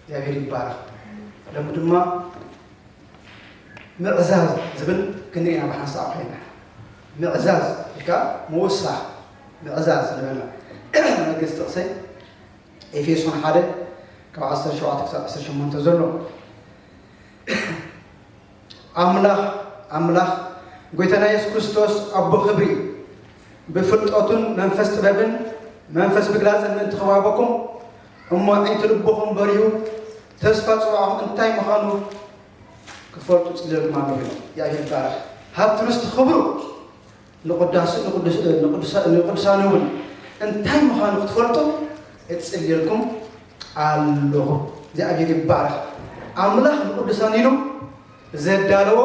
እግዚኣብሔር ይባረኽ። ሎሚ ድማ ምዕዛዝ ዝብል ክንርኢ ኢና ብሓንሳብ ኮይና። ምዕዛዝ ኢልካ ምውሳኽ፣ ምዕዛዝ ንበላ። መግለጺ ጥቕሰይ ኤፌሶን ሓደ ካብ ዓሰርተ ሸውዓተ ክሳብ ዓሰርተ ሸሞንተ ዘሎ። ኣምላኽ፣ ኣምላኽ ጎይታና የሱስ ክርስቶስ ኣቦ ክብሪ፣ ብፍልጠቱን መንፈስ ጥበብን መንፈስ ምግላጽን ምእንቲ ክወሃበኩም፣ እሞ ኣዒንቲ ልብኹም በሪሁ፣ ተስፋ ጽዋዕኹም እንታይ ምዃኑ ክትፈልጡ ጽልየልኩም ኣለኹ ኢሎም። እግዚኣብሔር ይባረኽ። ሃብቲ ርስቲ ክብሩ ንቅዳስ-፣ ንቅዱስ-፣ ንቅዱሳ-፣ ንቅዱሳን እውን እንታይ ምዃኑ ክትፈልጡ እጽልየልኩም ኣለኹ። እግዚኣብሔር ይባረኽ። ኣምላኽ ንቅዱሳን ኢሉ ዘዳለዎ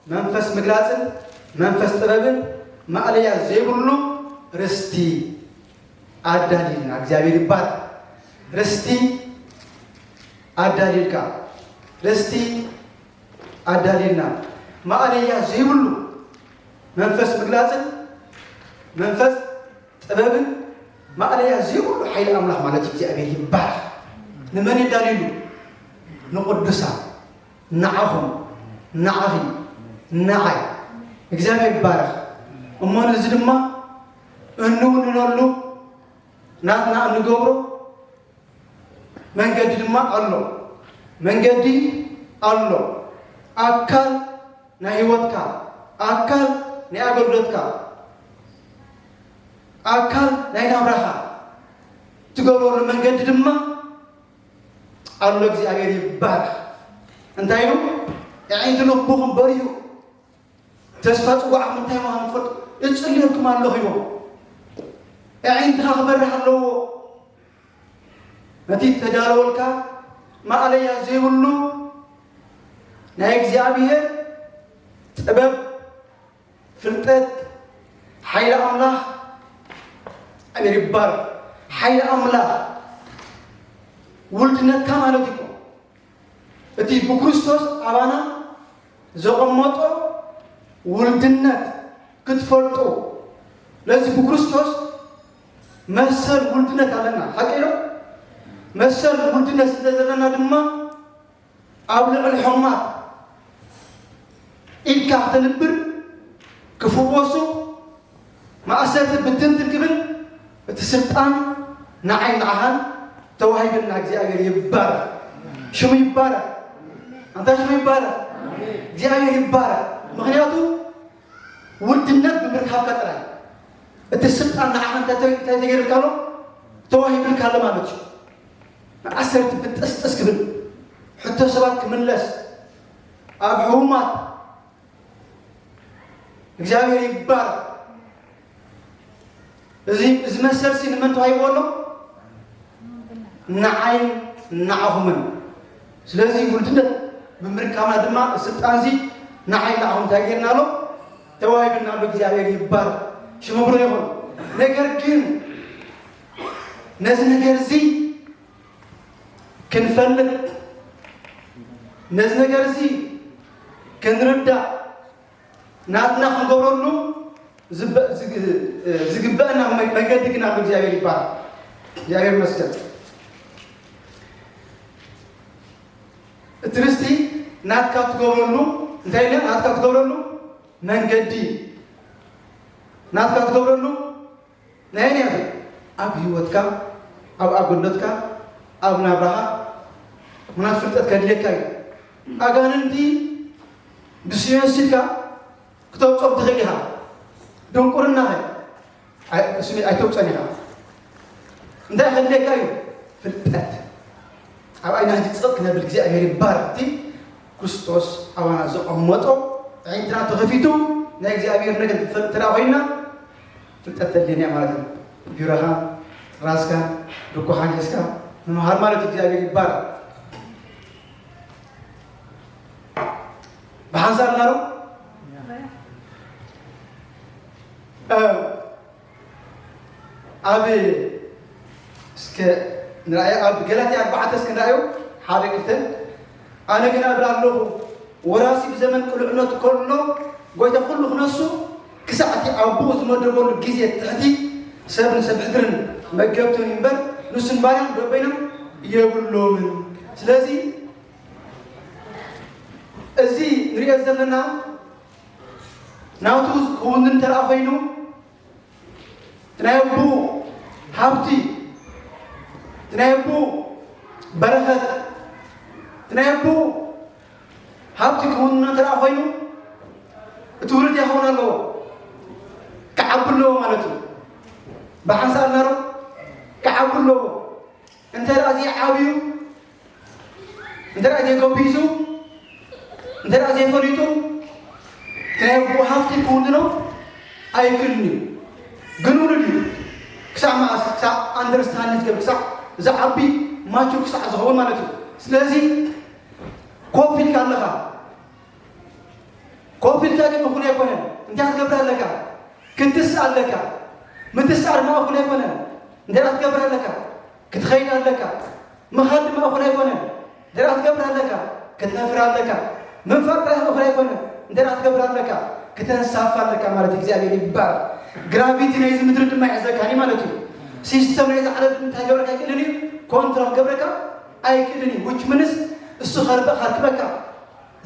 መንፈስ ምግላጽን መንፈስ ጥበብን ማእለያ ዘይብሉ ርስቲ ኣዳልዩልና። እግዚኣብሔር ይባረኽ። ርስቲ ኣዳልዩልካ። ርስቲ ኣዳልዩልና። ማእለያ ዘይብሉ መንፈስ ምግላጽን መንፈስ ጥበብን ማእለያ ዘይብሉ ሓይሊ ኣምላኽ ማለት እዩ። እግዚኣብሔር ይባረኽ። ንመን የዳልዩሉ? ንቅዱሳን። ንዓኹም፣ ንዓኺ፣ ንዓይ። እግዚኣብሔር ይባረኽ። እሞ ነዚ ድማ እንውንነሉ ናትና እንገብሮ መንገዲ ድማ ኣሎ። መንገዲ ኣሎ። ኣካል ናይ ህይወትካ፣ ኣካል ናይ ኣገልግሎትካ፣ ኣካል ናይ ናብራኻ ትገብረሉ መንገዲ ድማ ኣሎ። እግዚኣብሔር ይባረኽ። እንታይ ኢሉ? ኣዒንቲ ልብኹም በሪሁ፣ ተስፋ ጽዋዕኩም እንታይ ምዃኑ ትፈልጡ፣ እጽልየልኩም ኣለኹ ኢሉ። ኣዒንትኻ ክበርህ ኣለዎ። ነቲ ተዳለወልካ ማእለያ ዘይብሉ ናይ እግዚኣብሔር ጥበብ፣ ፍልጠት፣ ሓይሊ ኣምላኽ ኣሜን ይባረክ። ሓይሊ ኣምላኽ ውልድነትካ ማለት እዩ። እቲ ብክርስቶስ ኣባና ዘቐመጦ ውልድነት ክትፈልጡ፣ ነዚ ብክርስቶስ መሰል ውልድነት ኣለና። ሓቂ ዶ? መሰል ውልድነት ስለ ዘለና ድማ ኣብ ልዕሊ ሕሙማት ኢድካ ክተንብር፣ ክፍወሱ፣ ማእሰርቲ ብትንትን ክብል እቲ ስልጣን ንዓይ ንዓኻን ተዋሂብና። እግዚኣብሔር ይባረክ፣ ሽሙ ይባረክ፣ ኣንታ ሽሙ ይባረክ፣ እግዚኣብሔር ይባረክ። ምኽንያቱ ውልድነት ብምርካብካ ጥራይ እቲ ስልጣን ንዓኻ እንታይ ተ-፣ እንታይ ተገይሩልካ ኣሎ? ተዋሂብልካ ኣሎ ማለት እዩ። ንኣሰርት ብጥስጥስ ክብል፣ ሕቶ ሰባት ክምለስ፣ ኣብ ሕሙማት እግዚኣብሔር ይባረክ። እዚ፣ እዚ መሰልሲ ንመን ተዋሂቡ ኣሎ? ንዓይን ንዓኹምን። ስለዚ ውልድነት ብምርካብና ድማ ስልጣንዚ ንዓይ ንዓኹም እንታይ ጌርና ኣሎ? ተዋሂብና ኣሎ። እግዚኣብሔር ይባረክ፣ ሽሙ ብሩክ ይኹን። ነገር ግን ነዚ ነገር እዚ ክንፈልጥ፣ ነዚ ነገር እዚ ክንርዳእ፣ ናትና ክንገብረሉ ዝበ-፣ ዝግ-፣ ዝግበአና መ-፣ መንገዲ ግን ኣብ እግዚኣብሔር ይባረክ። እግዚኣብሔር ይመስገን። እቲ ርስቲ ናትካ ትገብረሉ፣ እንታይ ኢለ? ናትካ ትገብረሉ መንገዲ፣ ናትካ ትገብረሉ ናይ ኣየናይ? ኣብ ህይወትካ፣ ኣብ ኣገልግሎትካ፣ ኣብ ናብራኻ ምናት ፍልጠት ከድልየካ እዩ። ኣጋንንቲ ብስሜ ወሲድካ ክተውፅኦም ትኽእል ኢኻ። ድንቁርና ኸ? ኣይ-፣ ብስሜ ኣይተውፅኦን ኢኻ። እንታይ ከድልየካ እዩ? ፍልጠት። ኣብ ኣይና ሕጂ ጽቕ ክነብል እግዚኣብሔር ይባረክ። እቲ ክርስቶስ ኣባና ዘቐመጦ ኣዒንትና ተኸፊቱ ናይ እግዚኣብሔር ነገር ክትፈልጥ እንተ ደኣ ኮይና ፍልጠት ተድልየና ማለት እዩ። ቢሮኻ፣ ጥራዝካ፣ ድኳኻን ሒዝካ ምምሃር ማለት እዩ። እግዚኣብሔር ይባረክ። ብሓንሳብ ናሩ፣ እ፣ ኣብ፣ እስከ ንርኣዮ፣ ኣብ ገላትያ ኣርባዕተ እስከ ንርኣዮ፣ ሓደ ክልተ። ኣነ ግን እብል ኣለኹ፣ ወራሲ ብዘመን ቅሉዕነቱ ከሎ ጎይታ ኩሉ ክነሱ፣ ክሳዕ እቲ ኣቦኡ ዝመደበሉ ግዜ ትሕቲ ሰብን ሰብ ሕድርን መገብትን እምበር፣ ንሱን ባርያን በበይኖም የብሎምን። ስለዚ እዚ ንሪኦ ዘለና ናቱ ክውንን እንተ ደኣ ኮይኑ፣ እቲ ናይ ኣቦኡ ሃብቲ፣ እቲ ናይ ኣቦኡ በረኸት፣ እቲ ናይ ኣቦኡ ሃብቲ ክውንን እንተ ደኣ ኮይኑ፣ እቲ ውሉድ ይኸውን ኣለዎ፣ ክዓቢ ኣለዎ ማለት እዩ። ብሓንሳእ እናሮ ክዓቢ ኣለዎ። እንተ ደኣ ዘይዓብዩ፣ እንተ ደኣ ዘይገቢዙ፣ እንተ ደኣ ዘይፈሊጡ፣ እቲ ናይ ኣቦኡ ሃፍቲ ክውንኖ ኣይክእልን እዩ። ግን ውሉድ እዩ። ክሳዕ መኣስ? ክሳዕ ኣንደርስታንድ ዝገብር፣ ክሳዕ ዝዓቢ፣ ማቹር ክሳዕ ዝኸውን ማለት እዩ። ስለዚ ኮፍ ኢልካ ኣለኻ። ኮፍ ኢልካ ግን እኹል ኣይኮነን። እንታይ ክትገብር ኣለካ? ክትስእ ኣለካ። ምትሳእ ድማ እኹል ኣይኮነን። እንታይ ክትገብር ኣለካ? ክትኸይድ ኣለካ። ምኻድ ድማ እኹል ኣይኮነን። እንታይ ክትገብር ኣለካ? ክትነፍር ኣለካ። ምንፋር ጥራሕ እኹል ኣይኮነን። እንታይ ክትገብር ኣለካ? ክተንሳፍ ኣለካ ማለት እዩ። እግዚኣብሔር ይባረክ። ግራቪቲ ናይዚ ምድሪ ድማ ይሕዘካኒ ማለት እዩ። ሲስተም ናይዚ ዓለም እንታይ ክገብረካ ኣይክእልን እዩ? ኮንትሮል ክገብረካ ኣይክእልን እዩ። ዊች ምንስ እሱ ከርበ-፣ ከርክበካ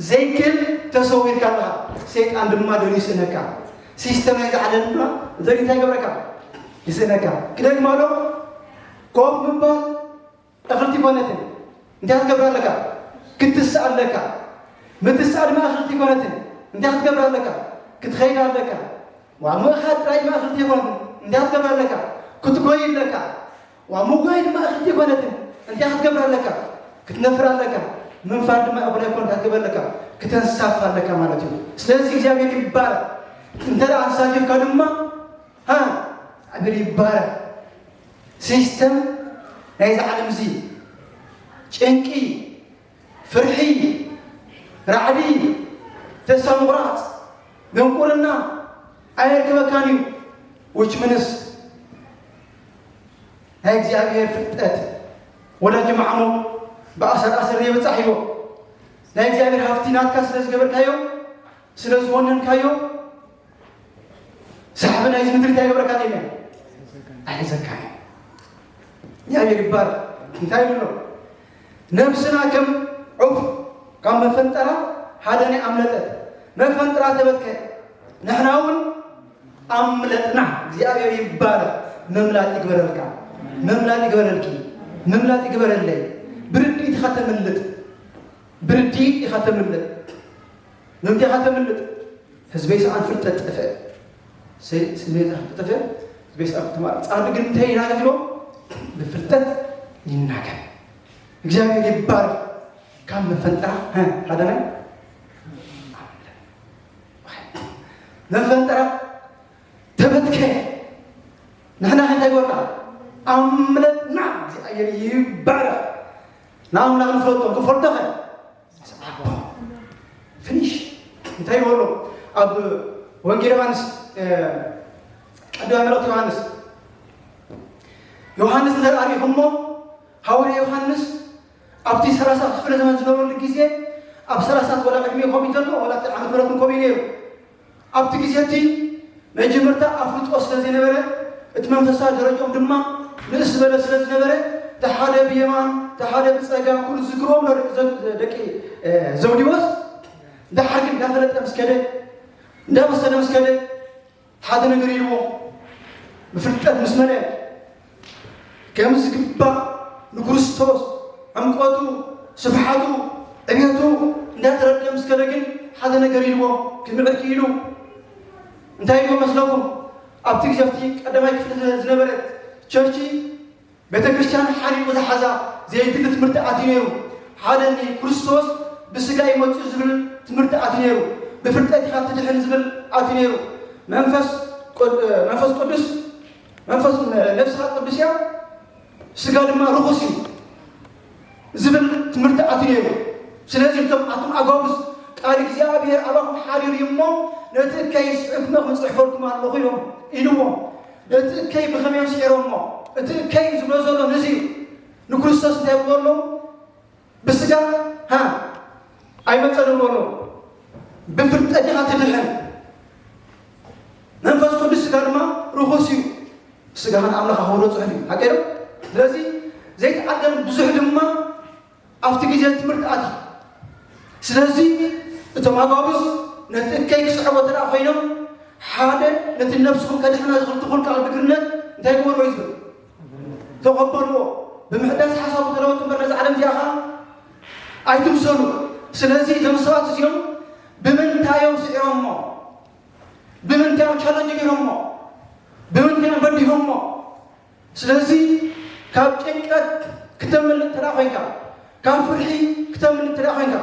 ዘይክእል ተሰዊርካ ኣለኻ። ሰይጣን ድማ ደልዩ ይስእነካ። ሲስተም ናይዚ ዓለም ድማ ደልዩ እንታይ ይገብረካ? ይስእነካ። ክደግማ ዶ? ኮፍ ምባል እኽልቲ ኮነትን። እንታይ ክትገብር ኣለካ? ክትስእ ኣለካ። ምትሳእ ድማ እኽልቲ ኮነትን። እንታይ ክትገብር ኣለካ? ክትኸይድ ኣለካ። ዋ፣ ምእኻድ ጥራይ ድማ እኽልቲ ኮነትን። እንታይ ክትገብር ኣለካ? ክትጎይ ኣለካ። ዋ፣ ምጎይ ድማ እኽልቲ ኮነትን። እንታይ ክትገብር ኣለካ? ክትነፍር ኣለካ። ምንፋር ድማ እኹል ኣይኮን። እንታይ ክትገብር ኣለካ? ክተንሳፍ ኣለካ ማለት እዩ። ስለዚ እግዚኣብሔር ይባረክ። እንተ ደኣ ኣንሳፊፍካ ድማ፣ ሃ፣ እግዚኣብሔር ይባረክ። ሲስተም ናይዚ ዓለም እዚ ጭንቂ፣ ፍርሒ፣ ራዕዲ፣ ተስፋ ምቑራጽ፣ ድንቁርና ኣየርክበካን እዩ። ዊች ምንስ ናይ እግዚኣብሔር ፍልጠት ወዳጅ ማዕሞ ብኣሰር ኣሰር የብጻሕ እዩ። ናይ እግዚኣብሔር ሃፍቲ ናትካ ስለ ዝገበርካዮ፣ ስለ ዝወነንካዮ፣ ሳሕቢ ናይዚ ምድሪ እንታይ ይገብረካ? ኔነ ኣይሕዘካን እዩ። እግዚኣብሔር ይባረክ። እንታይ ይብሎ? ነብስና ከም ዑፍ ካብ መፈንጠራ ሓደ ናይ ኣምለጠት፣ መፈንጠራ ተበትከ፣ ንሕና እውን ኣምለጥና። እግዚኣብሔር ይባረክ። ምምላጥ ይግበረልካ፣ ምምላጥ ይግበረልኪ፣ ምምላጥ ይግበረለይ። ብርድኢት ኢኻ ተምልጥ፣ ብርድኢት ኢኻ ተምልጥ። ምንታይ ኢኻ ተምልጥ? ህዝበይ ሰኣን ፍልጠት ጠፍአ። ስ-፣ ህዝበይ ሰኣን ፍልጠት ጠፍአ። ህዝበይ ሰኣን ፍልጠት ማለት ጻድቅ ግን እንታይ ይናገር ኢሎ? ብፍልጠት ይናገር። እግዚኣብሔር ይባረክ። ካብ መፈንጠራ፣ ሀ፣ ሓደ ናይ መፈንጠራ ተበትከ። ንሕና እንታይ ገበርና? ኣምለጥና። እግዚኣብሔር ይባረክ። ንኣምላኽ ንፈልጦ፣ ክፈልጦ ኸ? ፊኒሽ። እንታይ ይበሎ? ኣብ ወንጌል ዮሃንስ፣ እ፣ ቀዳማይ መልእኽቲ ዮሃንስ፣ ዮሃንስ እንተ ርኢኹሞ፣ ሃዋርያ ዮሃንስ ኣብቲ ሰላሳ ክፍለ ዘመን ዝነበረሉ ግዜ፣ ኣብ ሰላሳ ወላ ቅድሚ ከምኡ ዘሎ፣ ወላ እቲ ዓመት ምሕረት ከምኡ እዩ ነይሩ። ኣብቲ ግዜ እቲ መጀመርታ ኣፍልጦ ስለ ዘይነበረ፣ እቲ መንፈሳዊ ደረጃኦም ድማ ንእስ ዝበለ ስለ ዝነበረ፣ እቲ ሓደ ብየማን፣ እቲ ሓደ ብጸጋም፣ ኩሉ ዝዝክርዎም ነበሩ ደቂ ዘ-፣ ደቂ፣ እ፣ ዘብዲዎስ። ደሓር ግን እንዳፈለጠ ምስ ከደ፣ እንዳበሰለ ምስ ከደ፣ ሓደ ነገር ኢልዎ፣ ብፍልጠት ምስ መለአ፣ ከም ዝግባእ ንክርስቶስ ዕምቆቱ፣ ስፍሓቱ፣ ዕብየቱ እንዳተረድአ ምስ ከደ ግን ሓደ ነገር ኢልዎ ክምዕድ ክኢሉ። እንታይ ኢልዎ መስለኩም? ኣብቲ ግዜ ኣብቲ ቀዳማይ ክፍሊ ዝነበረት ቸርች ቤተ ክርስቲያን ሓሪቑ ዝሓዛ ዘየድሊ ትምህርቲ ኣትዩ ነይሩ። ሓደ ንክርስቶስ ብስጋ እዩ መፂኡ ዝብል ትምህርቲ ኣትዩ ነይሩ። ብፍልጠት ኢኻ ትድሕን ዝብል ኣትዩ ነይሩ። መንፈስ ቅድ-፣ መንፈስ ቅዱስ መንፈስ፣ ነፍስኻ ቅዱስ እያ፣ ስጋ ድማ ርኹስ እዩ ዝብል ትምህርቲ ኣትዩ ነይሩ። ስለዚ እቶም ኣቶም ኣጋውዝ ቃል እግዚኣብሔር ኣባኹም ሓዲሩ እዩ እሞ ነቲ እከይ ስዒብኩሞ ክጽሕፈልኩም ኣለኹ ኢሎም ኢልዎም። ነቲ እከይ ብኸመይ እዮም ስዒሮሞ? እቲ እከይ ዝብሎ ዘሎ ነዚ እዩ። ንክርስቶስ እንታይ ይብሎ ኣለዉ? ብስጋ፣ ሃ፣ ኣይመጸን ይብሎ ኣለዉ። ብፍልጠት ኢኻ ትድሕን። መንፈስ ቅዱስ ስጋ ድማ ርኹስ እዩ። ስጋኻ ንኣምላኽ ኣኽብሮ ጽሑፍ እዩ። ሓቀይ ዶ? ስለዚ ዘይተዓደለ ብዙሕ ድማ ኣብቲ ግዜ ትምህርቲ ኣትዩ። ስለዚ እቶም ኣጋብዝ ነቲ እከይ ክስዕቦ እንተ ደኣ ኮይኖም፣ ሓደ ነቲ ነብስኹም ከድሕና ዝኽእል ትኹል ቃል ብግርነት እንታይ ግበርዎ እዩ ዝብል? ተቐበልዎ። ብምሕዳስ ሓሳቡ ተለወጡ እምበር ነዛ ዓለም እዚኣ ኸዓ ኣይትምሰሉ። ስለዚ እዞም ሰባት እዚኦም ብምንታይ እዮም ስዒሮሞ? ብምንታይ እዮም ቻለንጅ ገይሮሞ? ብምንታይ እዮም በዲሆሞ? ስለዚ ካብ ጭንቀት ክተምልጥ እንተ ደኣ ኮይንካ፣ ካብ ፍርሒ ክተምልጥ እንተ ደኣ ኮይንካ፣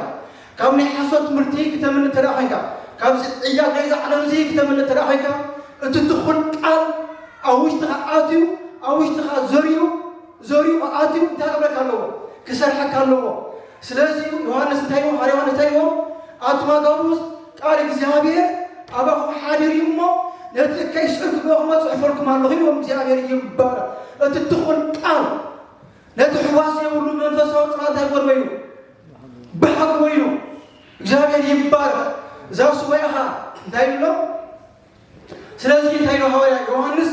ካብ ናይ ሓሶት ትምህርቲ ክተምልጥ እንተ ደኣ ኮይንካ፣ ካብዚ ዕያግ ናይዛ ዓለም እዚ ክተምልጥ እንተ ደኣ ኮይንካ፣ እቲ ትኹል ቃል ኣብ ውሽጥኻ ኣትዩ፣ ኣብ ውሽጥኻ ዘሪኡ፣ ዘሪኡ ኣትዩ እንታይ ክብለካ ኣለዎ? ክሰርሐካ ኣለዎ። ስለዚ ዮሃንስ እንታይ ኢልዎ? ሃዋርያ ዮሃንስ እንታይ ኢልዎ? ኣቱም ኣጋብዝ ቃል እግዚኣብሔር ኣባኹም ሓዲር እዩ እሞ፣ ነቲ እከይ ስዕር ክብለኹም እጽሕፈልኩም ኣለኹ ኢልዎም። እግዚኣብሔር ይባረክ። እቲ ትኹል ቃል ነቲ ሕዋስ ዘይብሉ መንፈሳዊ ጽላል እንታይ ክገብርዎ እዩ? ብሓቂ ኮይኑ እግዚኣብሔር ይባረክ። እዛ ሱባኤ ኸዓ እንታይ ይብሎ? ስለዚ እንታይ ኢሉ ሃዋርያ ዮሃንስ?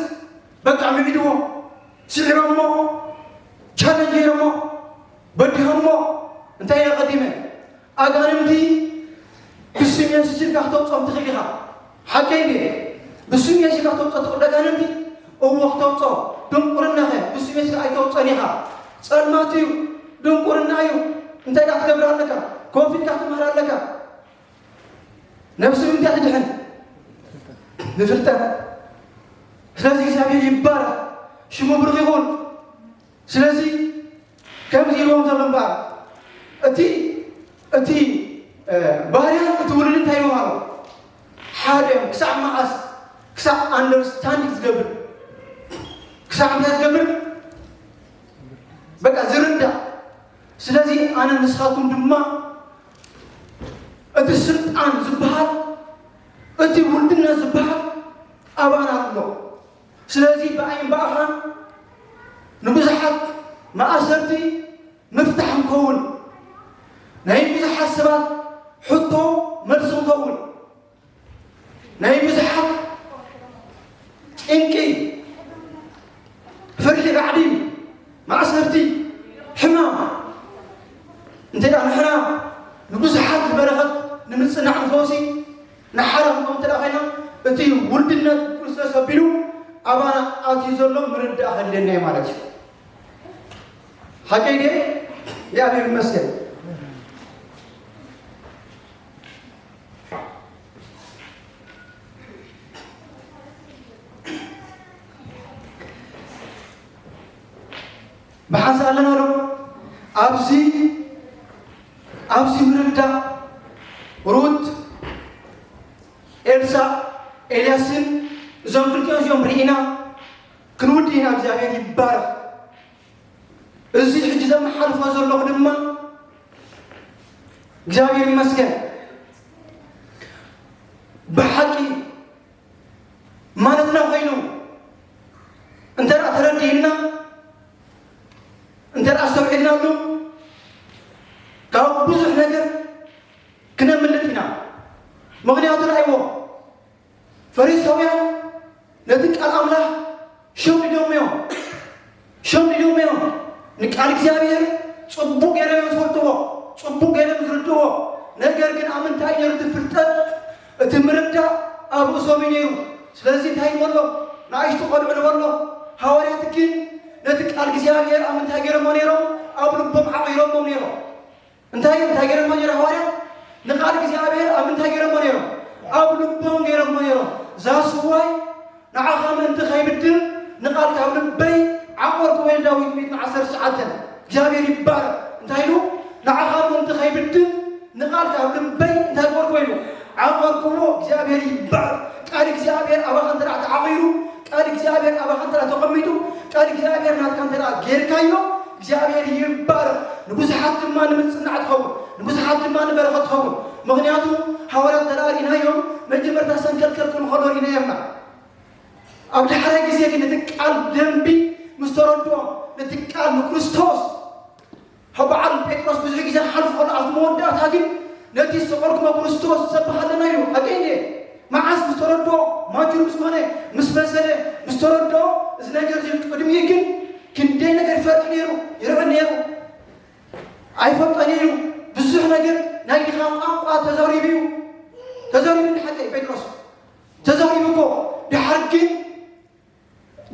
በቃ ምዒድዎ፣ ስዒሮሞ፣ ቻለንጅ ገይሮሞ፣ በዲሆሞ። እንታይ ኢለ ቀዲመ? ኣጋንንቲ ብስም የሱስ ኢልካ ክተውፅኦም ትኽእል ኢኻ። ሓቀይ ድየ? ብስም የሱስ ኢልካ ክተውፅኦ ትኽእል ኣጋንንቲ? እዎ ክተውፅኦ። ድንቁርና ኸ ብስም የሱስ ኣይተውፅኦን ኢኻ። ጸልማት እዩ፣ ድንቁርና እዩ። እንታይ ኢልካ ክትገብር ኣለካ? ኮፍ ኢልካ ክትምሃር ኣለካ። ነብሲ ብምንታይ ትድሕን? ብፍልጠት። ስለዚ እግዚኣብሔር ይባረክ፣ ሽሙ ብሩክ ይኹን። ስለዚ ከምዚ ኢልዎም ዘሎ እምበኣር፣ እቲ፣ እቲ፣ እ፣ ባርያን እቲ ውሉድን እንታይ ይበሃሉ? ሓደ እዮም። ክሳዕ መዓስ? ክሳዕ ኣንደርስታንድ ዝገብር። ክሳዕ እንታይ ዝገብር? በቃ ዝርዳእ። ስለዚ ኣነ ንስኻትኩም ድማ እቲ ስልጣን ዝበሃል፣ እቲ ውልድነት ዝበሃል ኣባና ኣሎ። ስለዚ ብኣይን ብኣኻን ንብዙሓት መኣሰርቲ ምፍታሕ ንኸውን፣ ናይ ብዙሓት ሰባት ሕቶ መልሲ ንኸውን፣ ናይ ብዙሓት ጭንቂ፣ ፍርሒ፣ ራዕዲ፣ ማእሰርቲ፣ ሕማም፣ እንተ ደኣ ንሕና ንብዙሓት ንበረኸት ንምጽናዕ ንፈውሲ ንሓራ ክንከውን እንተ ደኣ ኮይና፣ እቲ ውልድነት ክርስቶስ ኣቢሉ ኣባና ኣትዩ ዘሎ ምርዳእ ከድልየና እዩ ማለት እዩ። ሓቀይ ድየ? እግዚኣብሔር ይመስገን። ብሓንሳእ ኣለና ዶ? ኣብዚ፣ ኣብዚ ምርዳእ ሩት፣ ኤልሳዕ፣ ኤልያስን እዞም ክልቲኦም እዚኦም ርኢና ክንውድእ ኢና። እግዚኣብሔር ይባረኽ። እዚ ሕጂ ዘመሓልፎ ዘለኹ ድማ እግዚኣብሔር ይመስገን። ብሓቂ ማለትና ኮይኑ እንተ ደኣ ተረዲእና፣ እንተ ደኣ ኣስተውዒልናሉ፣ ካብ ብዙሕ ነገር ክነምልጥ ኢና። ምኽንያቱ ንኣይዎ ፈሪሳውያን ነቲ ቃል ኣምላኽ ሸምዲዶም እዮም። ሸምዲዶም እዮም። ንቃል እግዚኣብሔር ጽቡቕ ገይሮም እዮም ዝፈልጥዎ፣ ጽቡቕ ገይሮም ዝርድእዎ። ነገር ግን ኣብ ምንታይ ነይሩ እቲ ፍልጠት፣ እቲ ምርዳእ ኣብ ርእሶም እዩ ነይሩ። ስለዚ እንታይ ንበሎ? ንኣሽቱ ቆልዑ ንበሎ። ሃዋርያት ግን ነቲ ቃል እግዚኣብሔር ኣብ ምንታይ ገይሮሞ ነይሮም? ኣብ ልቦም ዓቒሮሞ ነይሮም። እንታይ፣ እንታይ ገይሮሞ ነይሮም ሃዋርያት? ንቃል እግዚኣብሔር ኣብ ምንታይ ገይሮሞ ነይሮም? ኣብ ልቦም ገይሮሞ ነይሮም። ዛስዋይ ንዓኻ ምእንቲ ከይብድል ንቃልካ ኣብ ልበይ ዓቆርኩ ወይ ዳዊት ሚእትን ዓሰርተ ትሽዓተን። እግዚኣብሔር ይባረክ። እንታይ ኢሉ? ንዓኻ ምእንቲ ከይብድል ንቃልካ ኣብ ልበይ እንታይ ገበርኩ ኢሉ? ዓቆርኩዎ። እግዚኣብሔር ይባረክ። ቃል እግዚኣብሔር ኣባኻ እንተ ደኣ ተዓቒሩ፣ ቃል እግዚኣብሔር ኣባኻ እንተ ደኣ ተቐሚጡ፣ ቃል እግዚኣብሔር ናትካ እንተ ደኣ ጌርካዮ፣ እግዚኣብሔር ይባረክ። ንብዙሓት ድማ ንምጽናዕ ትኸውን፣ ንብዙሓት ድማ ንበረኸት ትኸውን። ምኽንያቱ ሃዋርያት እንተ ደኣ ርኢናዮም፣ መጀመርታ ሰንከልከል ክብሉ ከሎ ርኢናዮም ኢና። ኣብ ዳሕራይ ግዜ ግን ነቲ ቃል ብደንቢ ምስ ተረድኦም፣ ነቲ ቃል ንክርስቶስ፣ ካብ በዓል ጴጥሮስ ብዙሕ ግዜ ክሓልፍ ከሎ፣ ኣብቲ መወዳእታ ግን ነቲ ዝሰቐልኩሞ ክርስቶስ ሰብኽ ኣለና ኢሉ። ሓቀይ እንድየ? መዓስ ምስ ተረድኦ፣ ማቹር ምስ ኮነ፣ ምስ በሰለ፣ ምስ ተረድኦ፣ እዚ ነገር እዚ ቅድሚኡ ግን ክንደይ ነገር ይፈርሕ ነይሩ፣ ይርዕድ ነይሩ። ኣይፈልጦን እዩ። ብዙሕ ነገር ናይ ድኻ ቋንቋ ተዛሪቡ እዩ። ተዛሪቡ፣ ንሓቀይ ጴጥሮስ ተዛሪቡ እኮ። ድሓር ግን፣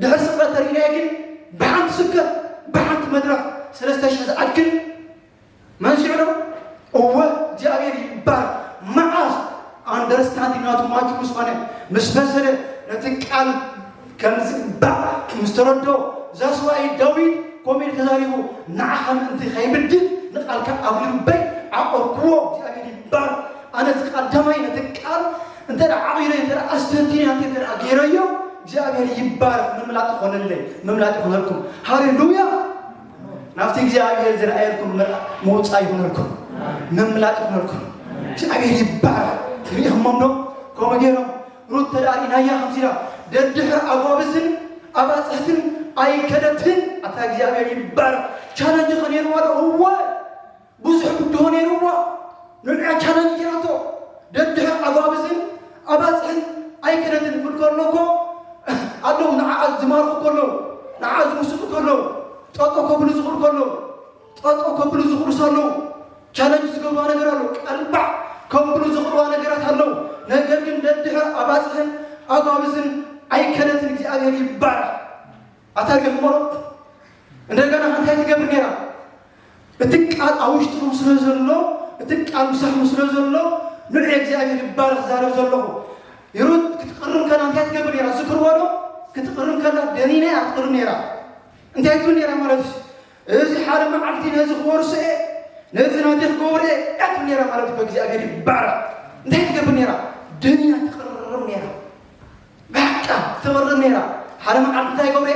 ድሕሪ ስቕለት ተርእይናዮ ግን፣ ብሓንቲ ስብከት፣ ብሓንቲ መድረኽ፣ ሰለስተ ሽሕ ዝኣክል መን ስዕዶ? እወ፣ እግዚኣብሔር ይባረክ። መዓስ ኣንደርስታንዲንግ ናቱ ማቹር ምስ ኾነ፣ ምስ በሰለ፣ ነቲ ቃል ከም ዝግባእ ምስ ተረድኦ፣ ዛስዋይ ዳዊት ከምኡ ኢሉ ተዛሪቡ፣ ንዓኻ ምእንቲ ከይብድል ንቃልካ ኣብ ልበይ ዓቐርክዎ። እግዚኣብሔር ይባረክ። ኣነ እዚ ቀዳማይ ነቲ ቃል እንተ ደኣ ዓቒረ፣ እንተ ደኣ ኣስተንቲነ፣ እንተ ደኣ ገይረዮ፣ እግዚኣብሔር ይባረክ፣ ምምላጥ ይኾነለይ፣ ምምላጥ ይኾነልኩም። ሃሌሉያ! ናብቲ እግዚኣብሔር ዝረኣየልኩም ምርኣ-፣ ምውጻእ ይኹነልኩም፣ ምምላጥ ይኹነልኩም። እግዚኣብሔር ይባረክ። ርኢኹሞም ዶ? ከምኡ ገይሮም ሩት ተዳሪናያ ከምዚ ኢላ፣ ደድሕር ኣጓብዝን ኣባጽሕትን ኣይከደትን። ኣታ እግዚኣብሔር ይባረክ። ቻለንጅ ከ ነይርዋ ዶ? እወ። ብዙሕ ብድሆ ነይርዋ። ንዕኣ ቻለንጅ ገይራቶ። ደድሕር ኣጓብዝን ኣባጽሕን ኣይከደትን ክብል ከሎ እኮ ኣለዉ፣ ንዓኣ ዝማርኹ ከለዉ፣ ንዓኣ ዝምስጡ ከለዉ፣ ጠጠው ከብሉ ዝኽእሉ ከለዉ፣ ጠጠው ከብሉ ዝኽእሉ ኣለዉ። ቻለንጅ ዝገብርዋ ነገር ኣለዉ። ቀልባዕ ከብሉ ዝኽእልዋ ነገራት ኣለዉ። ነገር ግን ደድሕር ኣባጽሕን ኣጓብዝን ኣይከደትን። እግዚኣብሔር ይባረክ። ኣታ ርኢኹሞ ዶ? እንደገና እንታይ ትገብር ነይራ? እቲ ቃል ኣብ ውሽጥኹም ስለ ዘሎ፣ እቲ ቃል ምሳኹም ስለ ዘሎ፣ ንዑ እግዚኣብሔር ይባረክ ዝዛረብ ዘለኹ። ሩት ክትቕርም ከላ እንታይ ትገብር ነይራ? ዝክርዎ ዶ? ክትቕርም ከላ ደኒና እያ ክትቕርም ነይራ። እንታይ ትብል ነይራ ማለት እዩ? እዚ ሓደ መዓልቲ ነዚ ክወርሶ እየ፣ ነዚ ናተይ ክገብሮ እየ እያ ትብል ነይራ ማለት እዩ። እግዚኣብሔር ይባረክ። እንታይ ትገብር ነይራ? ደኒና ትቕርም ነይራ። በቃ ትቕርም ነይራ። ሓደ መዓልቲ እንታይ ገብረ?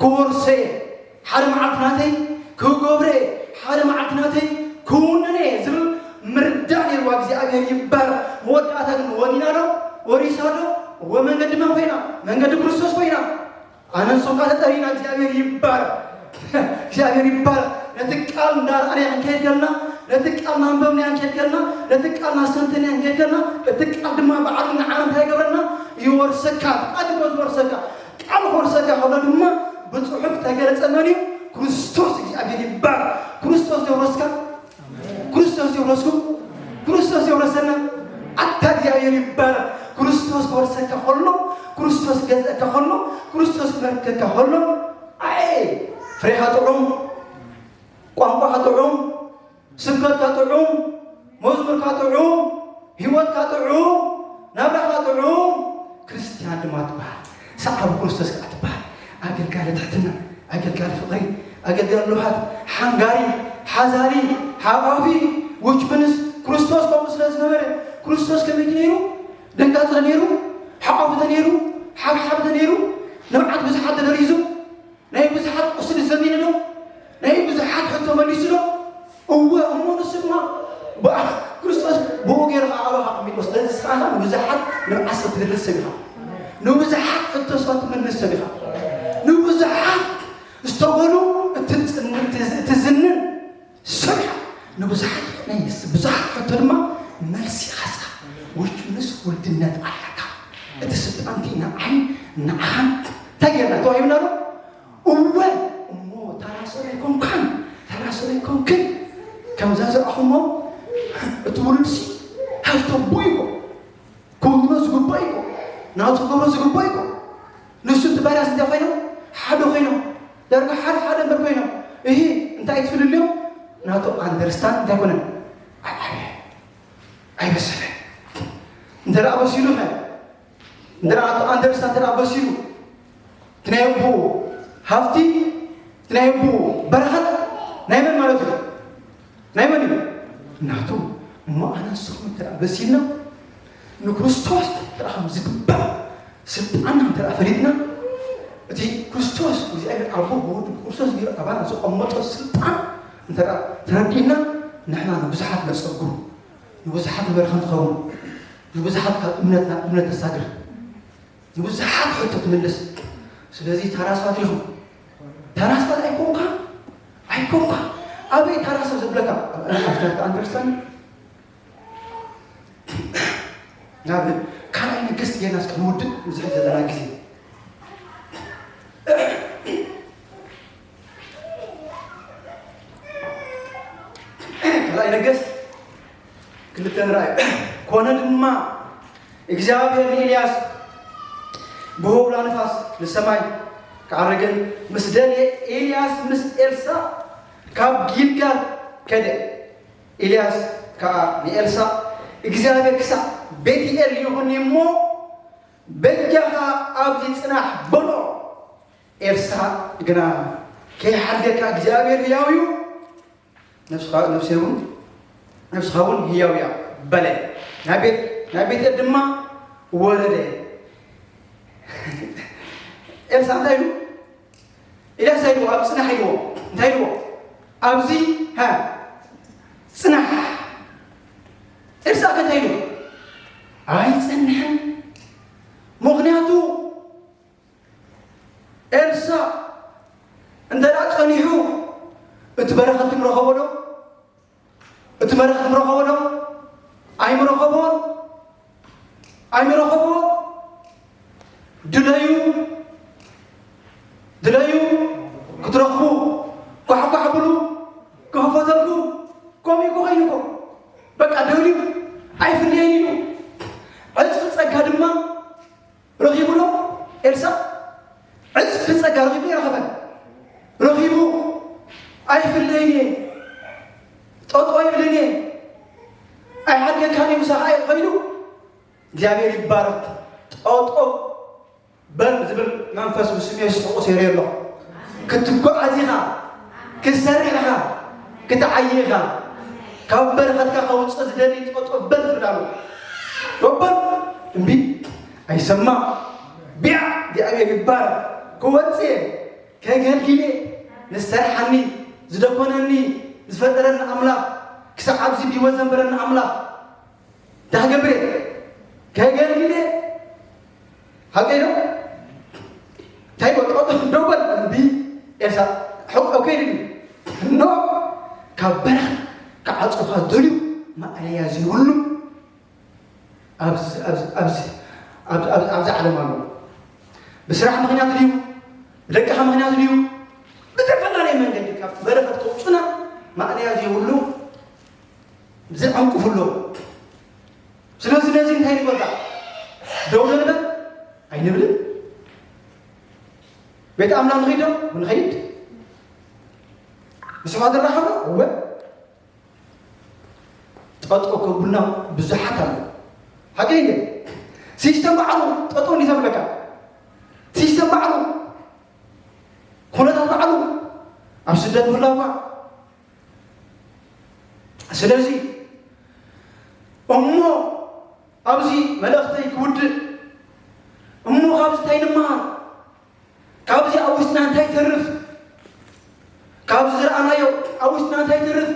ክወርሶ እየ፣ ሓደ መዓልቲ ናተይ ክገብሮ እየ፣ ሓደ መዓልቲ ናተይ ክውንን እየ ዝብል ምርዳእ ነይርዋ። እግዚኣብሔር ይባረክ። መወዳእታ ግን ወኒና ዶ? ወሪሳ ዶ? ወመንገዲ መን ኮይና? መንገዲ ክርስቶስ ኮይና። ኣነ ንስኻ ተጠሪና። እግዚኣብሔር ይባረክ። እግዚኣብሔር ይባረክ። ነቲ ቃል እንዳርኣናዮ ክንከይድ ከለና፣ ነቲ ቃል እናንበብናዮ ክንከይድ ከለና፣ ነቲ ቃል እናስተንተናዮ ክንከይድ ከለና፣ እቲ ቃል ድማ ባዕሉ ንዓና እንታይ ይገብረና? ይወርሰካ። ቃል እኮ ዝወርሰካ። ቃል ክወርሰካ ከሎ ድማ ብጽሑፍ ተገለጸ። መን እዩ? ክርስቶስ። እግዚኣብሔር ይባረክ። ክርስቶስ የውረስካ፣ ክርስቶስ የውረስኩ፣ ክርስቶስ የውረሰና። ኣታ እግዚኣብሔር ይባረክ። ክርስቶስ ክወርሰካ ከሎ፣ ክርስቶስ ክገዝአካ ከሎ፣ ክርስቶስ ክመልከካ ከሎ፣ ኣይ፣ ፍሬኻ ጥዑም፣ ቋንቋኻ ጥዑም፣ ስብከትካ ጥዑም፣ መዝሙርካ ጥዑም፣ ህይወትካ ጥዑም፣ ናብራኻ ጥዑም፣ ክርስትያን ድማ ትበሃል። ሰዓቢ ክርስቶስ ከዓ ትበሃል። ኣገልጋሊ ትሕትና፣ ኣገልጋሊ ፍቕሪ፣ ኣገልጋሊ ልውሃት፣ ሓንጋሪ፣ ሓዛሪ፣ ሓቋፊ፣ ውጭ ምንስ ክርስቶስ ከምኡ ስለ ዝነበረ፣ ክርስቶስ ከመይ ነይሩ? ደንጋጽ ዶ ነይሩ? ሓቋፊ ዶ ነይሩ? ሓብሓብ ዶ ነይሩ? ንብዓት ብዙሓት ተደሪዙ? ናይ ብዙሓት ቁስሊ ዘሚኑ ዶ? ናይ ብዙሓት ሕቶ መሊሱ ዶ? እወ፣ እሞ ንሱ ድማ ብኣ-፣ ክርስቶስ ብኡ ገይሩ ኸዓ ኣባኻ ኣቐሚጥዎ። ስለዚ ንስኻ ኸዓ ንብዙሓት ንብዓት ሰብ ትድርስ ሰብ ኢኻ። ንብዙሓት ሕቶ ሰባት ትምልስ ሰብ ኢኻ። ንብዙሓት ዝተጎሉ እትጽን-፣ እትዝ-፣ እትዝንን ሰብ ኢኻ። ንብዙሓት ናይ ብዙሓት ሕቶ ድማ መልሲ ኢኻ እስኻ። ውርጭ ምስ ውልድነት ኣለካ። እቲ ስልጣንቲ ንዓይ ንዓኻን እንታይ ጌርና ተዋሂብና ዶ? እወ፣ እሞ ተራ ሰብ ኣይኮንካን፣ ተራ ሰብ ኣይኮንክን። ከምዛ ዝረኣኹሞ እቲ ውሉድሲ ሃፍቲ ኣቦ እዩ እኮ። ክውንኖ ዝግባእ እዩ እኮ። ናቱ ክገብሮ ዝግባእ እዩ እኮ። ንሱ እቲ ባርያስ እንታይ ኮይኖም? ሓደ ኮይኖም። ዳርጋ ሓደ ሓደ እምበር ኮይኖም። እሂ፣ እንታይ ትፍልልዮም? ናቱ ኣንደርስታንድ እንታይ ኮነን? ኣይ-፣ ኣይ-፣ ኣይበሰለን። እንተ ደኣ በሲሉ ኸ? እንተ ደኣ ኣቶ ኣንደርስ እንተ ደኣ በሲሉ፣ እቲ ናይ ኣቦ ሃብቲ፣ እቲ ናይ ኣቦ በረኸት ናይ መን ማለት እዩ? ናይ መን እዩ? ናቱ። እሞ ኣነ ንስኹም እንተ ደኣ በሲልና፣ ንክርስቶስ እንተ ደኣ ከም ዝግባእ ስልጣንና እንተ ደኣ ፈሊጥና፣ እቲ ክርስቶስ እግዚኣብሔር ኣቦ ብወዱ ክርስቶስ ገይሩ ኣባና ዘቐመጦ ስልጣን እንተ ደኣ ተረዲእና፣ ንሕና ንብዙሓት ነጸጉ፣ ንብዙሓት መበረኸ ንኸውን፣ ንብዙሓት ካብ እምነት ናብ እምነት ነሳግር፣ ንብዙሓት ሕቶ ትምልስ። ስለዚ ተራ ሰባት ኢኹም። ተራ ሰባት ኣይኮንካ፣ ኣይኮንካ። ኣበይ ተራ ሰብ ዘብለካ? ኣብ ኣፍተርካ ኣንደርስታንድ? ናብ ካልኣይ ነገስት ጌርና እስከ ንውድእ፣ ንዝሕል ዘለና ግዜ። ነገስት ክልተ ንርኣዩ። ኮነ ድማ እግዚኣብሔር ንኤልያስ ብሆብላ ንፋስ ንሰማይ ክዓርግን ምስ ደልየ ኤልያስ ምስ ኤልሳዕ ካብ ጊልጋል ከደ። ኤልያስ ከኣ ንኤልሳዕ እግዚኣብሔር ክሳዕ ቤትኤል ይኹን እሞ በጃኻ ኣብዚ ጽናሕ በሎ። ኤልሳዕ ግና ከይሓድገካ እግዚኣብሔር ህያው እዩ፣ ነፍስኻ ነፍሰ እውን ነፍስኻ እውን ህያው እያ በለ። ናብ ቤት ናብ ቤትኤል ድማ ወረደ። ኤልሳዕ እንታይ ኢሉ? ኤልያስ እንታይ ኢልዎ? ኣብ ጽናሕ ኢልዎ። እንታይ ኢልዎ? ኣብዚ ሃ ጽናሕ። ኤልሳዕ ከ እንታይ ኢሉ? ኣይጸንሕን። ምኽንያቱ ኤልሳዕ እንተ ደኣ ጸኒሑ እቲ በረኸት ምረኸቦ ዶ? እቲ በረኸት ምረኸቦ ዶ? ኣይምረኸቦን። ኣይምረኸቦን። ድለዩ ድለዩ ክትረኽቡ ኳሕኳሕ ብሉ ክኽፈተልኩም። ከምኡ እኮ ኮይኑ እኮ በቃ ደልዩ ኣይፍለየን ኢሉ ዕጽፊ ጸጋ ድማ ረኺቡ ዶ ኤልሳዕ? ዕጽፊ ጸጋ ረኺቡ ኣይረኸበን። ረኺቡ ኣይፍለይን እየ፣ ጠጦ ይብልን እየ፣ ኣይሓድገካን እዩ ምሳኻ እየ ኸይዱ። እግዚኣብሔር ይባረክ። ጠጦ በል ዝብል መንፈስ ብስሜ ስሕቑ ሰይረ ኣለኹ። ክትጓዓዝ ኢኻ፣ ክትሰርሕ ኢኻ፣ ክትዓይ ኢኻ። ካብ በረኸትካ ከውፅእ ዝደሊ ጠጦ በል ዝብል ኣሎ። ዶበል እምቢ ኣይሰማ። ቢያ እግዚኣብሔር ይባረክ። ክወፅእ እየ፣ ከገልግል እየ። ንሰርሓኒ ዝደኮነኒ ዝፈጠረኒ ኣምላኽ፣ ክሳብ ኣብዚ ብህይወት ዘንበረኒ ኣምላኽ እንታይ ክገብር እየ? ከገልግል እየ። ሓቀይ ዶ? እንታይ በቃ ደው በል። እምቢ ኤልሳ ሕቆ ከይድኒ ኖ ካብ በረኽ ክዓጽኻ ዝደልዩ ማእለያ ዘይብሉ ኣብዚ ኣብዚ ኣብዚ ኣብዚ ኣብዚ ኣብዚ ዓለም ኣሎ። ብስራሕ ምኽንያት ድዩ? ብደቅኻ ምኽንያት ድዩ? ብዝተፈላለየ መንገዲ ካብቲ በረኸት ከውፅና ማእለያ ዘይብሉ ዝዕንቅፉ ኣለዉ። ስለዚ ነዚ እንታይ ንበል? ደው ዶ ንበል? ኣይንብልን። ቤት ኣምላኽ ንኸይድ ዶ? ንኸይድ። ምስ ውሓት ንራኸብ ዶ? እወ። ጠጠው ከብሉና ብዙሓት ኣለዉ። ሓቀይ እንደ ሲስተም ባዕሉ ጠጠው እንዲዘብለካ ሲስተም ባዕሉ ኩነታት ባዕሉ ኣብ ስደት ምህላውካ። ስለዚ እሞ ኣብዚ መልእኽተይ ክውድእ እሞ ካብዚ እንታይ ንመሃር? ካብዚ ኣብ ውሽጥና እንታይ ተርፍ? ካብዚ ዝረኣናዮ ኣብ ውሽጥና እንታይ ተርፍ?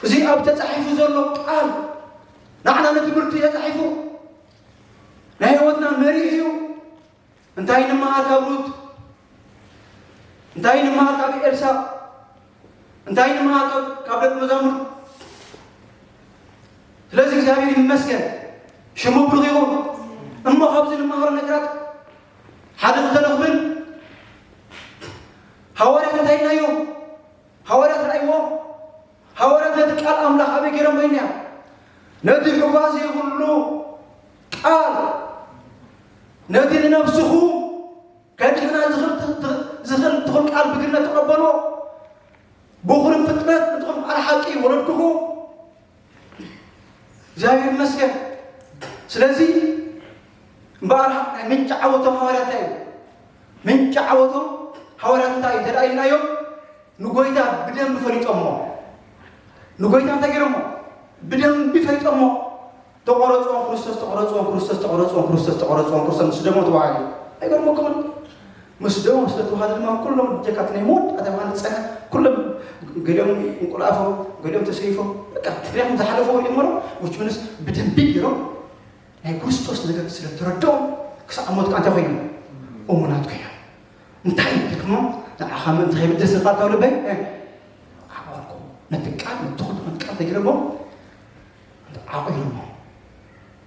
እዚ ኣብ ተጻሒፉ ዘሎ ቃል ንዓና ንትምህርቲ ተጻሒፉ ናይ ህይወትና መሪሕ እዩ። እንታይ ንምሃር ካብ ሩት? እንታይ ንምሃር ካብ ኤልሳ? እንታይ ንምሃር ካብ ካብ ደቂ መዛሙርት? ስለዚ እግዚኣብሔር ይመስገን፣ ሽሙ ብሩኽ ይኹን። እሞ ካብዚ ንምሃሮ ነገራት ሓደ ክልተ ንኽብል ሃዋርያት እንታይ ኢልናዮም? ሃዋርያት ርኣይዎ። ሃዋርያት ነቲ ቃል ኣምላኽ ኣበይ ገይሮም ኮይንያ? ነቲ ሕዋ ዘይብሉ ቃል፣ ነቲ ንነብስኹ ከድሕና ዝኽእል ትኽእል ቃል ብግነት ተቐበልዎ። ብኹሪ ፍጥረት ንትኹም ቃል ሓቂ ወለድኩኹ። እግዚኣብሔር ይመስገን። ስለዚ እምበኣር ናይ ምንጪ ዓወቶም ሃዋርያት እንታይ እዩ? ምንጪ ዓወቶም ሃዋርያት እንታይ እዩ? ተደኣ ኢልናዮም ንጎይታ ብደንቢ ፈሊጦሞ። ንጎይታ እንታይ ገይሮሞ? ብደንቢ ፈሊጦሞ። ተቆረጾም ክርስቶስ፣ ተቆረጾም ክርስቶስ፣ ተቆረጾም ክርስቶስ፣ ተቆረጾም ክርስቶስ ምስ ደሞ ተባሃሉ። ኣይገርመኩምን? ምስ ደሞ ስለ ተባሃለ ድማ ኩሎም ጀካት ናይ ሞት ኣተባሃለ ጸና። ኩሎም ገሊኦም እንቁላፎም፣ ገሊኦም ተሰይፎም፣ በቃ ፍርያም ዝሓለፈ ወዲኦም እሞ which means ብደንቢ ገይሮም ናይ ክርስቶስ ነገር ስለ ተረድኦም ክሳዕ ሞት ከኣ እንታይ ኮይኖም? እሙናት ኮይኖም። እንታይ ይብልክሞ? ንዓኻ ምእንቲ ከይብደስ ቃል ካብ ልበይ፣ እ፣ ዓቐርኩ። ነቲ ቃል፣ ነቲ ኩሉ ነቲ ቃል ተገይሮሞ፣ ዓቒሮሞ፣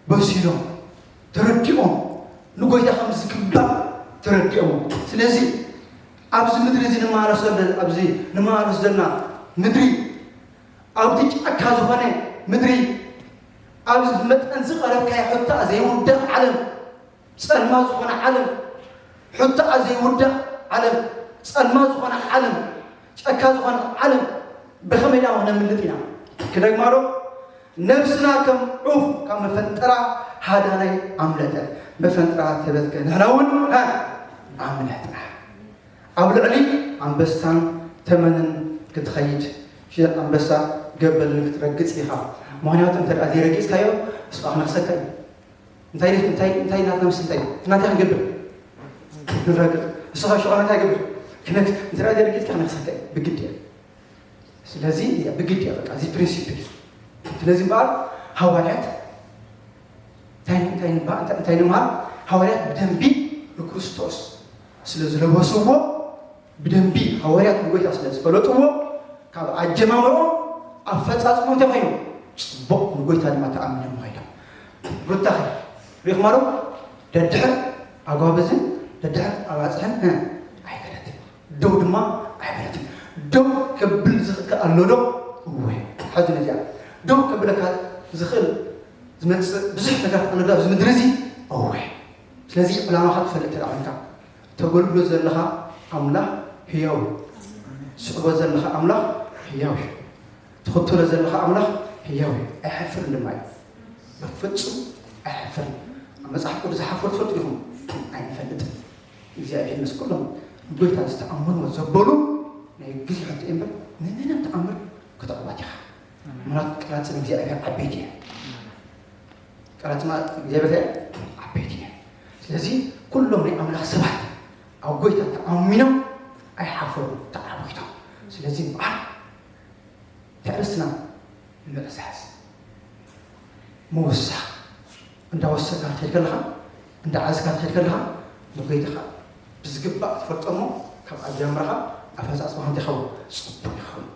በሲሎም፣ ተረዲኦም፣ ንጎይታ ከም ዝግባእ ተረዲኦም። ስለዚ ኣብዚ ምድሪ እዚ ንመሃረሶ ዘለ-፣ ኣብዚ ንመሃረሶ ዘለና ምድሪ ኣብቲ ጫካ ዝኾነ ምድሪ፣ ኣብዚ መጠን ዝቐረብካዮ ሕቶኣ ዘይውዳእ ዓለም፣ ጸልማት ዝኾነ ዓለም፣ ሕቶኣ ዘይውዳእ ዓለም፣ ጸልማት ዝኾነ ዓለም፣ ጫካ ዝኾነ ዓለም ብኸመይ ኢና ነምልጥ ኢና? ክደግማ ዶ? ነብስና ከም ዑፍ ካብ መፈንጠራ ሃዳናይ ኣምለጠ፣ መፈንጠራ ተበትከ፣ ንሕና እውን፣ ሃ፣ ኣምለጥና። ኣብ ልዕሊ ኣንበሳን ተመንን ክትኸይድ፣ ሽደን ኣንበሳ ገበልን ክትረግጽ ኢኻ። ምኽንያቱ እንተ ደኣ ዘይረጊጽካዮ፣ ንስኻ ክነኽሰካ እዩ። እንታይ፣ እንታይ፣ እንታይ ናትና ምስልጣ እዩ? ናታይ ክንገብር? ንረግጽ። ንስኻ ሽዑ እንታይ ገብር? ክነክ-፣ እንተ ደኣ ዘይረጊጽካ ክነኽሰካ እዩ። ብግድ እየ። ስለዚ እያ፣ ብግድ እያ፣ በቃ፣ እዚ ፕሪንሲፕል እዩ። ስለዚ እምበኣር ሃዋርያት እንታይ፣ እንታይ ንበ-፣ እንታይ፣ እንታይ ንምሃር? ሃዋርያት ብደንቢ ንክርስቶስ ስለ ዝለበስዎ፣ ብደንቢ ሃዋርያት ንጎይታ ስለ ዝፈለጥዎ፣ ካብ ኣጀማምርኦም ኣፈጻጽሞ እንታይ ኮይኑ? ጽቡቕ፣ ንጎይታ ድማ ተኣሚኖም ኸይዶም። ሩታ ኸ ሪእኹማ ዶ? ደድሕር ኣጓብዝን ደድሕር ኣባጽሕን፣ እ፣ ኣይከደትን። ደው ድማ ኣይበለትን። ደው ከብል ዝኽእል ኣሎ ዶ? እወ። ሓዚ ነዚኣ ደው ከብለካ ዝኽእል ዝመጽእ ብዙሕ ነገራት ኣሎ ዶ ኣብዚ ምድሪ እዚ? እወ። ስለዚ ዕላማኻ ትፈልጥ እንተ ደኣ ኮይንካ፣ ተገልግሎ ዘለኻ ኣምላኽ ህያው እዩ። ትስዕቦ ዘለኻ ኣምላኽ ህያው እዩ። ትኽተሎ ዘለኻ ኣምላኽ ህያው እዩ። ኣይሓፍርን ድማ እዩ። በፍጹም ኣይሓፍርን። ኣብ መጽሓፍ ቅዱስ ዝሓፈሩ ትፈልጡ ኢኹም? ኣይንፈልጥን። እግዚኣብሔር ምስ ኩሎም ንጎይታ ዝተኣመንዎ ዘበሉ ናይ ግዜ ሕቶ እምበር ንምንም ተኣምር ክትዕወት ኢኻ። ምኽንያቱ ቃላት እግዚኣብሔር ዓበይቲ እየን። ቃላት እግዚኣብሔር ዓበይቲ እየን። ስለዚ ኩሎም ናይ ኣምላኽ ሰባት ኣብ ጎይታ ተኣሚኖም ኣይሓፈሩን፣ ተዓዊቶም። ስለዚ እምበኣር ትዕርስትና ምዕዛዝ፣ ምውሳኽ፣ እንዳወሰኻ ትኸይድ ከለኻ፣ እንዳዓዝካ ትኸይድ ከለኻ፣ ንጎይታኻ ብዝግባእ ትፈልጦ እሞ፣ ካብ ኣጀማምራኻ ኣፈጻጽማኻ እንታይ ይኸውን? ጽቡቕ ይኸውን።